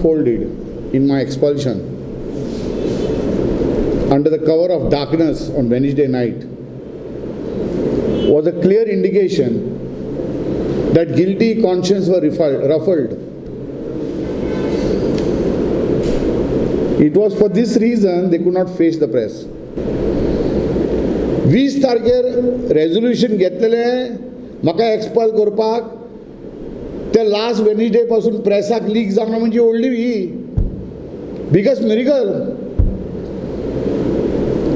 Folded in my expulsion under the cover of darkness on Wednesday night was a clear indication that guilty conscience were ruffled. It was for this reason they could not face the press. 20 तारखेर resolution घेतलेलें म्हाका expel करपाक, ते last Wednesday पासून प्रेसाक leak जावना म्हणजे व्हडली ही biggest miracle.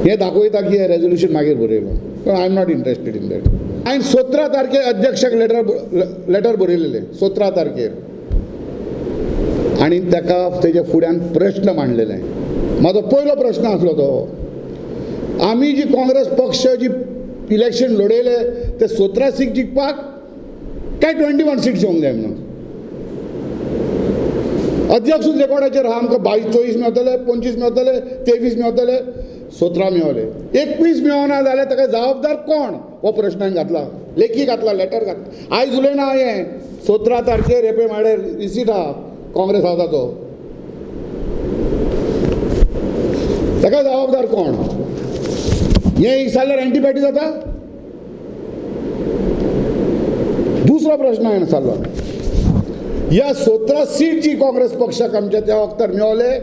हें दाखयता की हें रेजोल्युशन मागीर बरयलो, पण I am not interested in that. हांवें 17 तारखेर अध्यक्षाक लेटर बरयलेलें 17 तारखेर, आनी ताका तेज्या फुड्यान प्रश्न मांडलेले. म्हाजो पयलो प्रश्न आसलो तो, आमी जी काँग्रेस पक्ष जी इलेक्शन लडयले ते 17 सीट जिखपाक काय 21 सीट येवंक जाय म्हणून. अध्यक्षूच रेकॉर्डाचेर आहा, आमकां 22 24 मेवतले, 25 मेवतले, 23 मेवतले, 17 मेवले, 21 मेवना जाल्यार ताका जबाबदार कोण हो प्रश्न हांवें घातला, लेखी घातला, लेटर घातला. आयज उलयना हांवें, 17 तारखेर हे पळय म्हाजे रिसीट आहा काँग्रेस हावसाचो, ताका जबाबदार कोण? हें एक जाल्यार एंटीपार्टी जाता. दुसरो प्रश्न हांवें विचारलो, ह्या 17 सीट जी काँग्रेस पक्षाक आमच्या त्या वखतार मेवले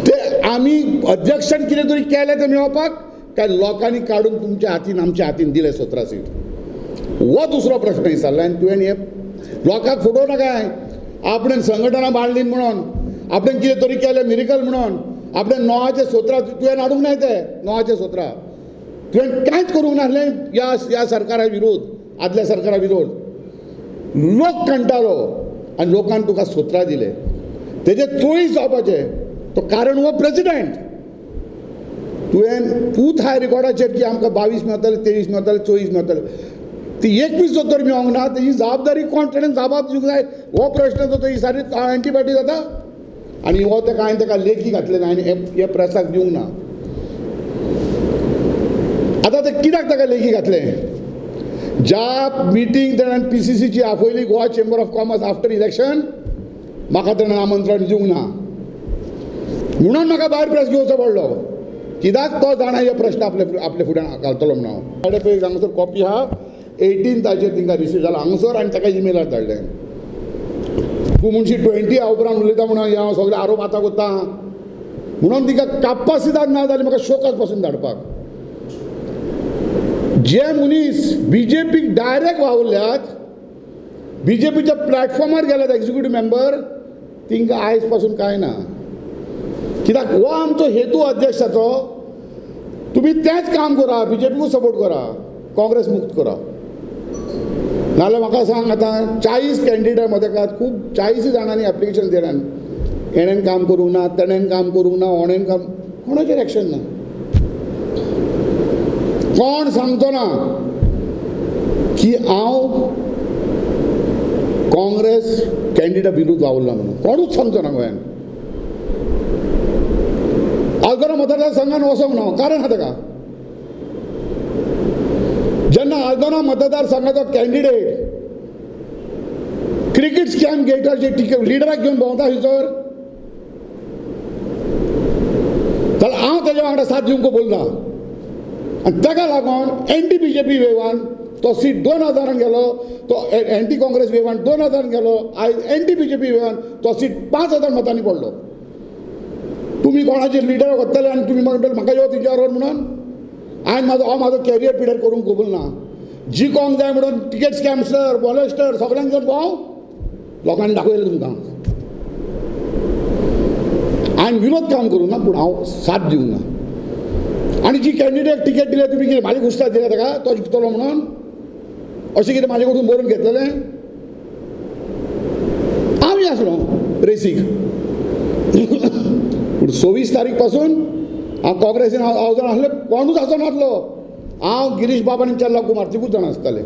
ते आमी अध्यक्षान कितें तरी केलें तें मेळोवपाक काय लोकांनी काडून तुमच्या हातीन आमच्या हातीन दिले 17 सीट? हो दुसरो प्रश्न विचारलो. आनी तुवें हें लोकांक फटोवं नाका, आपणें संघटना बांदली म्हणून, आपणें कितें तरी केलें मिरिकल म्हणून, आपणें 9 17 तुवें हाडूंक नाय, ते 9 17 तुवें कांयच करूंक नासलें ह्या सरकारा विरोध, आदल्या सरकारा विरोध. लोक कंटाळो आनी लोकान तुका 17 दिले, तेजे 24 जावपाचे तो कारण हो प्रेजिडेंट. तुवें तूंच हाय रिकॉर्डाचेर की आमकां 22 मेवतले, 23 मेवतले, 24 मेवतले, ती 21 जर तर मेवंक ना तेजी जबाबदारी कोण? तेणें जबाब दिवंक जाय. हो प्रश्न जो तो सारी एंटीपार्टी जाता. आनी हो ताका हांवें ताका लेखी घातले ना आनी हे प्रेसाक दिवंक ना. आतां ते कित्याक ताका लेखी घातलें? ज्या मिटींग तेणें पी सी सीची आपयली Goa chamber of commerce after election, म्हाका तेणें आमंत्रण दिवंक ना म्हणून म्हाका भायर प्रेस घेवचो पडलो. कित्याक तो जाणा हे प्रश्न आपले फुड्यान घालतलो म्हणून. हांव पळय हांगासर कॉपी आहा, 18 ताचेर तिंका रिसीव जाला हांगासर आनी ताका इमेलार धाडलें. तूं म्हणशी 20 उपरांत उलयता म्हणून हांव सगळे आरोप आतां करता म्हणून तिका कापासिदाद ना जाली म्हाका शोकास पासून धाडपाक. जे मनीस बी जे पीक डायरेक्ट वावुरल्यात, बी जे पीच्या प्लॅटफॉर्मार गेल्यात एक्झिक्युटीव मेंबर, तिंकां आयज पासून कांय ना. कित्याक हो आमचो हेतू अध्यक्षाचो, तुमी तेंच काम करा, बी जे पीकूच सपोर्ट करा, काँग्रेस मुक्त करा. नाजाल्यार म्हाका सांग आतां 40 कॅन्डिडेट मदें खूब 40 जाणांनी एप्लिकेशन दिल्यान, हेणेन काम करूंक ना, तेणेन काम करूंक ना, ओणेन काम, कोणाचेर एक्शन ना. कोण सांगचो ना की हांव काँग्रेस कॅन्डिडेटा विरुद्ध वावुरला म्हणून, कोणूच सांगचो ना गोंयान. आल्दोना मतदारसंघान वचोंक ना, कारण आहा ताका. जेन्ना आल्दोना मतदारसंघाचो कॅन्डिडेट क्रिकेट स्कॅम गेटाचे टिकेट लिडराक घेवन भोंवता थंयसर, जाल्यार हांव तेज्या वांगडा साथ दिवंक बोलना. आनी ताका लागून anti B J P Viviana तो सीट 2000 गेलो, तो एंटी काँग्रेस वेवान 2000 गेलो, आयज anti B J P Viviana तो सीट 5000 मतांनी पडलो. तुमी कोणाचेर लिडर वतले आनी तुमी म्हणटले म्हाका यो तुज्या बरोबर म्हणून, हांवें म्हाजो हांव म्हाजो कॅरियर पिरियड करूंक कबूल ना. जिकोंक जाय म्हणून टिकेट स्कॅमस्टर मॉलेस्टर सगळ्यांक घेवन भोंव, लोकांनी दाखयलें तुमकां. हांवें विरोध काम करूंक ना, पूण हांव साथ दिवंक ना. आनी जी कॅन्डिडेट टिकेट दिल्या तुमी कितें म्हाजे घुसता दिल्या ताका तो जिखतलो म्हणून, अशें कितें म्हाजे कडसून बरोवन घेतलेलें? हांव आसलो रेसीक. पूण 26 तारीख पासून हांव काँग्रेसीन हांव जाण आसले, कोणूच आसो नासलो. हांव गिरीश बाब आनी चेल्ला कुमार तिगूच जाण आसताले.